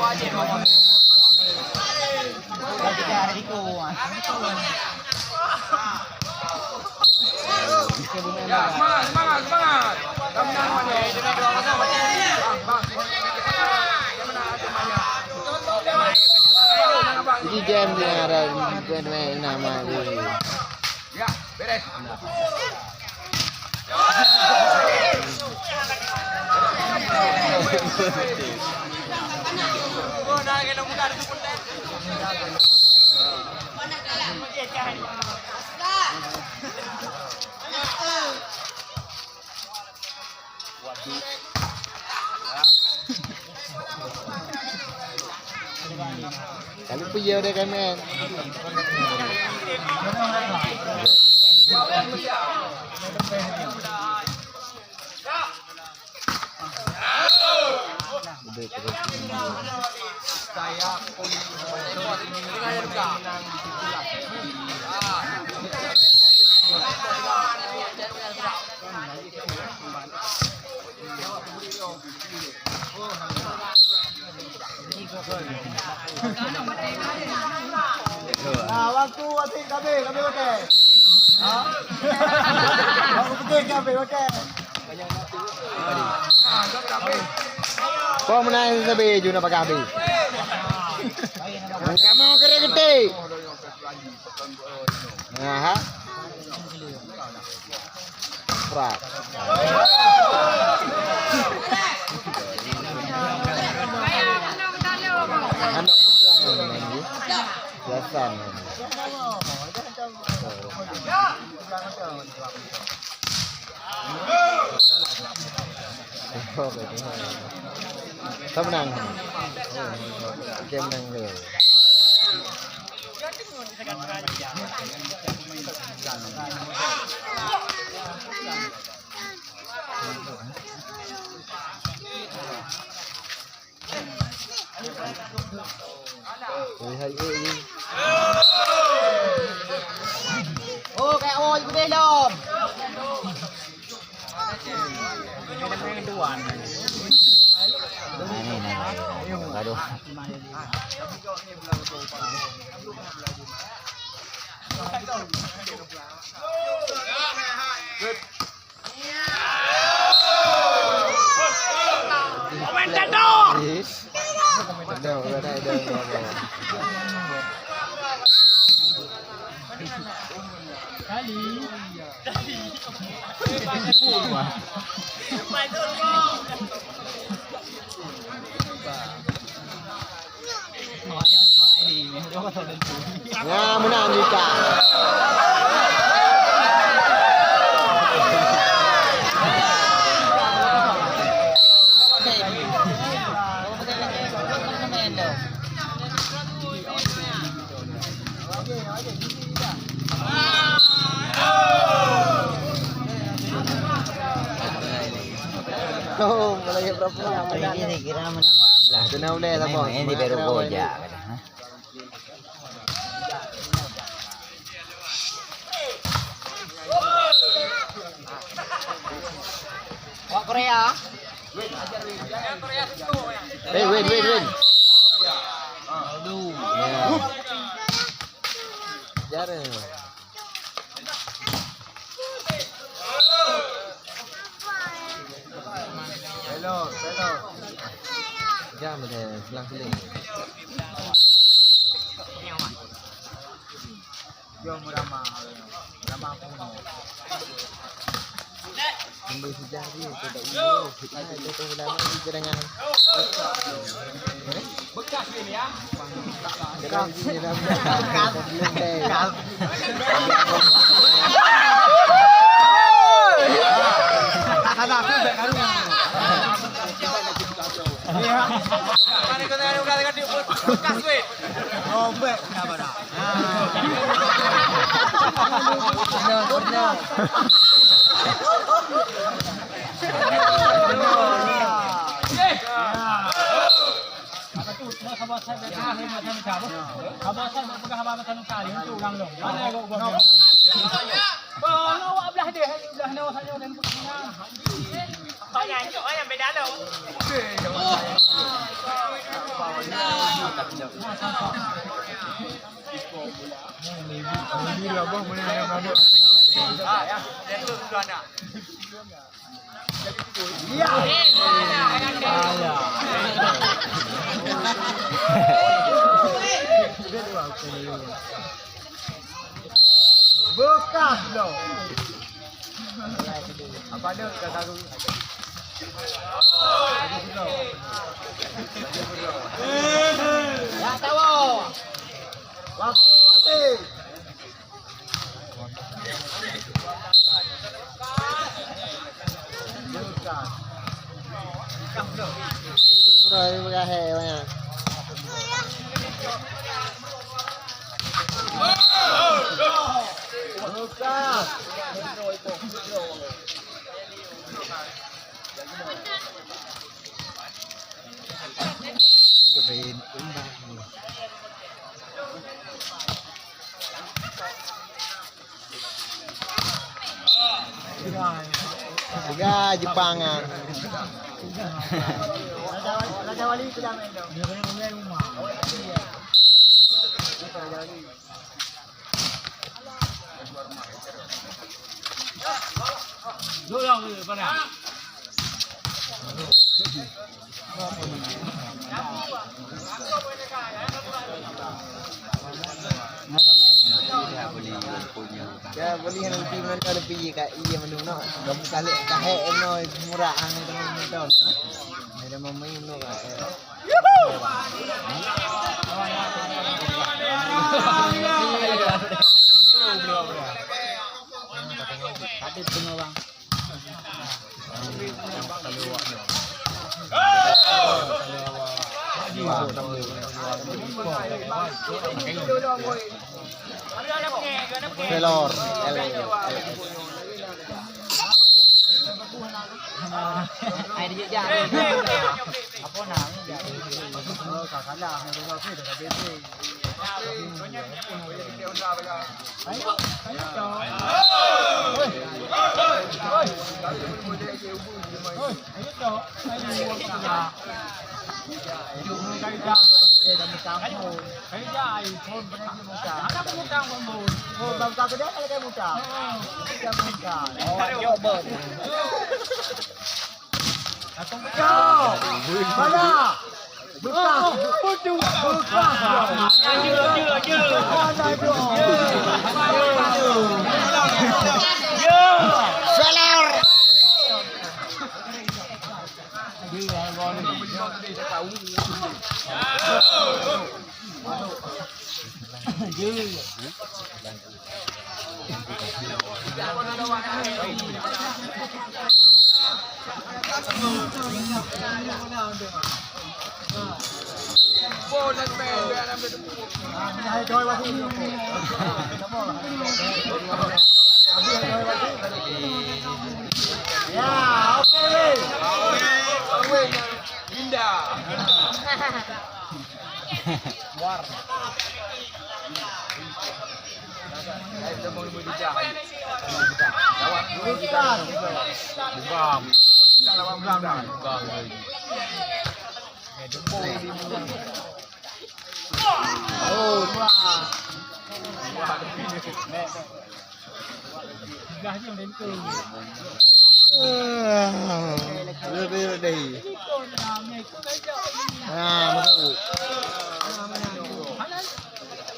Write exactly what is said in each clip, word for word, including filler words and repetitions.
Ya, semangat, semangat, semangat. Kami nak semangat. Bang, bang. Jadi jam dia ada dua nama ni. Ya, beres. Kalau puyeng dia kan, men. Nah, waktu wasit kami, kami pakai. Ha? Waktu penting kami pakai. Kau menang sabe ju nak pakai habis. Kamu kena gede. Aha. Prak. Anak biasan. Ka menang. Oke, menang dia. Hai, hai, eh, eh. Oh, kayak oh, gede lom. Nah, ni, nah, ni. Baru. Good. Komentator! Kali. Nah, menang kita. Oh, mulai berapa? Ini saya kira menang dua belas. Kena uleh lah, bos. Ini baru gol je. Wak Korea. Eh, win, win, win. Aduh. Ya. Jare. Hello, hello. Jam dia selang-seling. Jom ramah, ramah pun. Ambil sejarah dia, tu tak boleh. Kita tu ulama di gerangan. Bekas ni ya. Gerangan ni dah. Bekas. Ada aku tak karu. Ya. Mana kena ada udah dekat bekas weh. Oh, baik. Benar, benar. Bekas bloe. Apa ada kata tu? Ya tahu. Waktu, waktu. Tiga Jepang ah. Raja Wali, Raja Wali sudah main tu. Ya, boleh nanti mana lebih ka iya menung no. Kamu kali kahek no murah ang itu menonton. Ada memain no ka. Pelor. Apa nama? Mana? Bekas. Bekas. Failure. Ya, oke, weh. Indah. War. Oh, wah. Ah, lebih deh. Ah, masuk.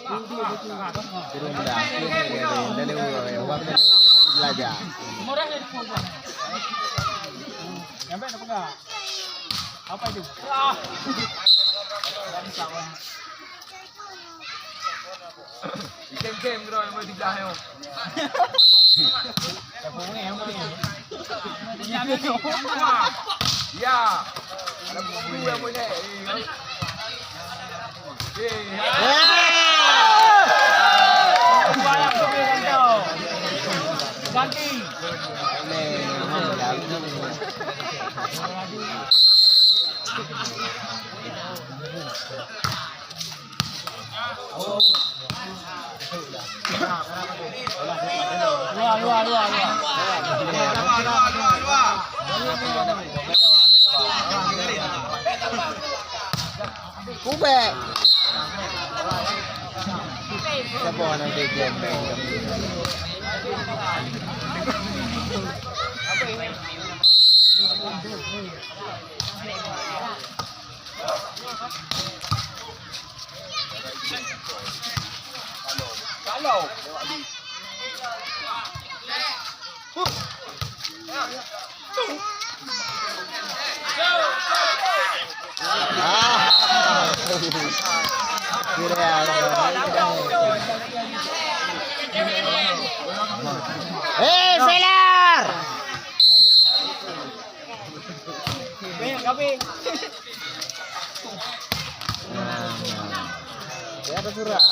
Turun dah. Dari, dari, dari, dari, belajar. Apa itu? Item game kena yang boleh dibelah, yo. Ya. Ada pun yang boleh. Eh, ya. Ganti. Kubek. Ah. Hei, Felar! Ya, ada surat.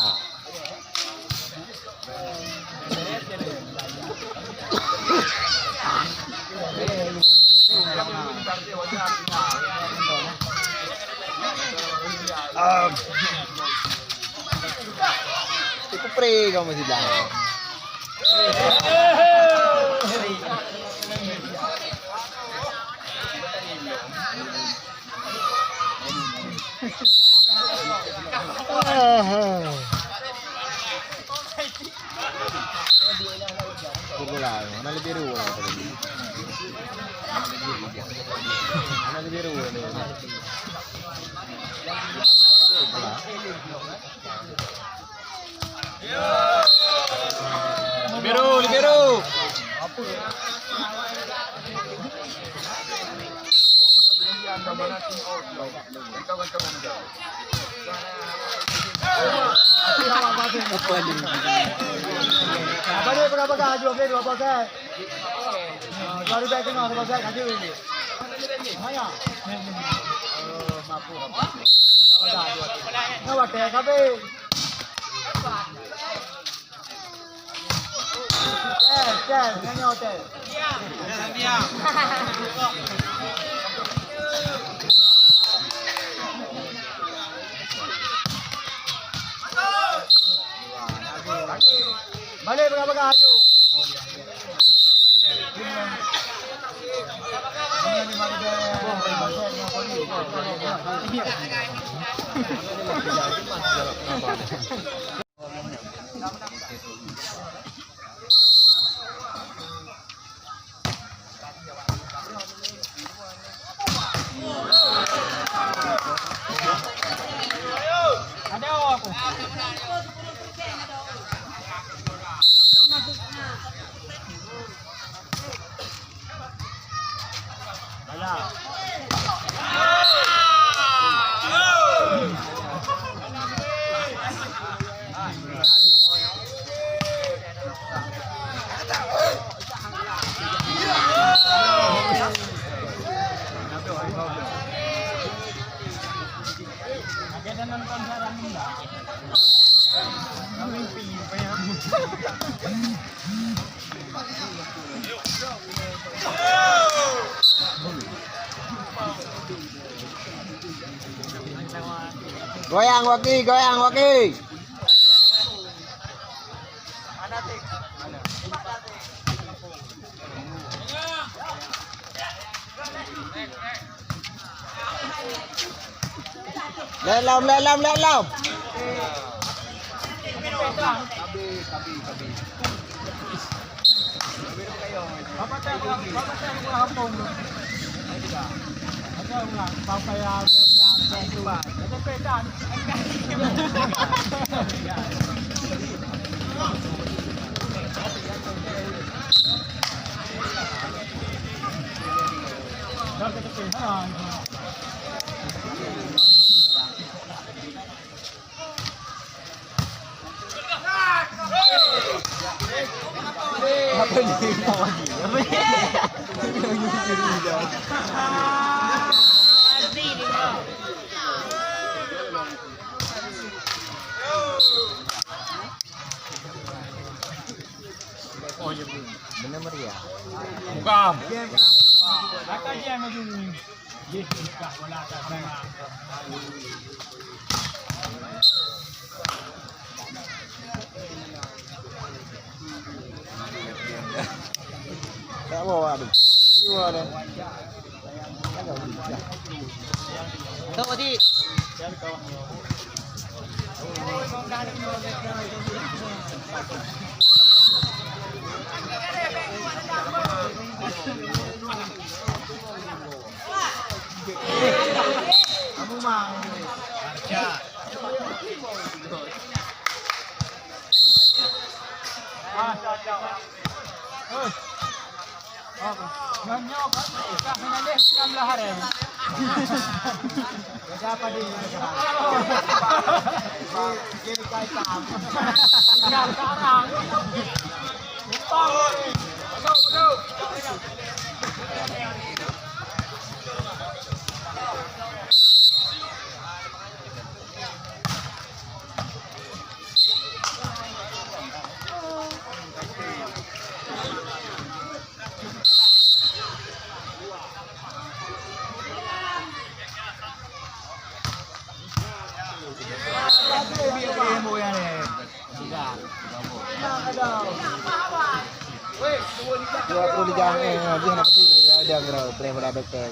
Itu pre kamu sih, Bang. Bola, mana lebih ruang tadi? Mana lebih ruang ni? Bola. Libero, libero. Apa ni? Apa dia, berapa kah? Dua belas, dua belas, eh? Baru dah kena, dua belas, eh, laju ini. Maya. Oh, mampu. Nah, watèe kabeh. Cel, cel, nyoe, cel. Balik pegang-pegang laju. Goyang waki, goyang waki. Lelom, lelom, lelom. Bukan. Tak bawa tu. Jiwa dah. Tok, Adik. Nyoe nyoe ka meunan deh, enam belas hari. Beda apa dia? Dia, dia ikan hitam. Ikan karang. Masuk, masuk. Dua puluh jam, eh, habis nak pergi, ya, dia kira, boleh pada doktor.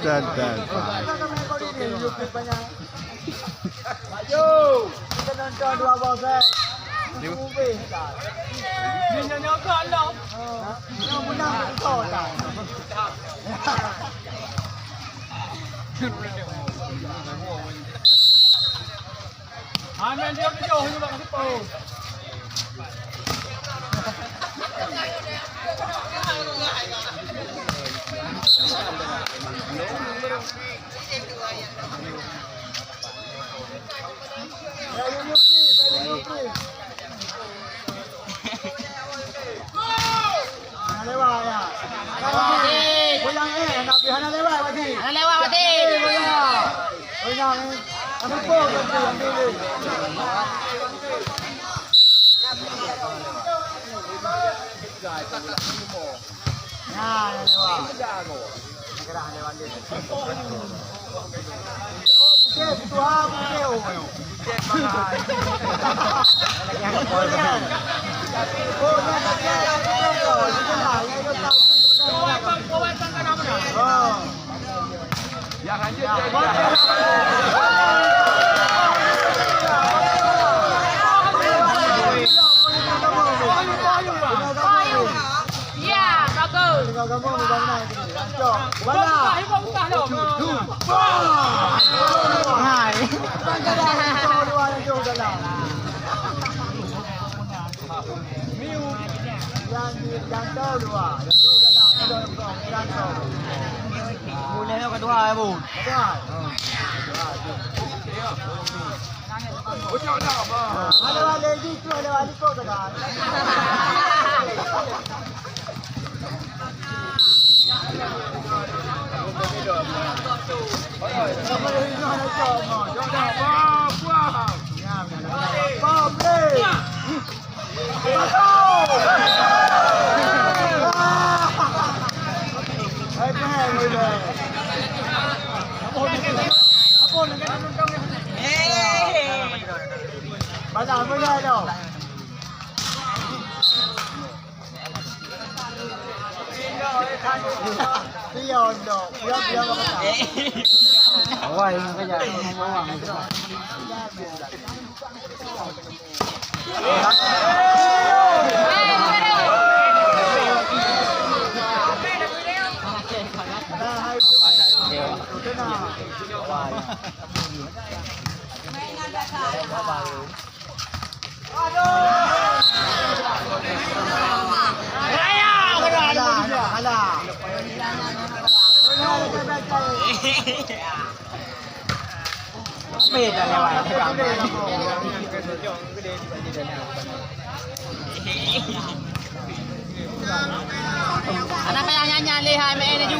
Dan, dan. Maju. Kita nonton dua bola, eh. Ubé, kan. Ini nyonya kan, dong. Oh, yang menang, betul, kan. Amin, dia tujuh, ini bak situ. Hana lewat, ya. Goyang, eh, hana lewat, Wati. Hana lewat, Wati. Eh, goyang. Goyang, eh. Hana pun, Wati, ambil, eh. Nah, hana lewat. Hana lewat, eh. Oh, putih, putih, oh, oh. Ya, bagus. Hai. Boleh kedua, ya, Bu. Balik-balik gitu, balik-balik kok kena. Anak payah nyanyi leh hai main laju.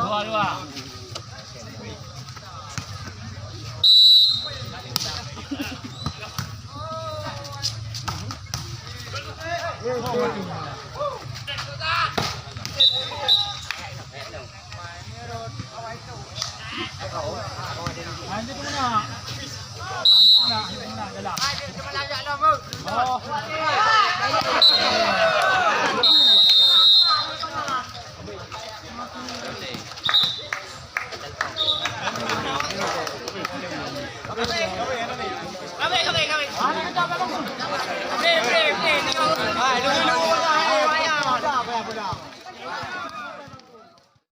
Dua, dua.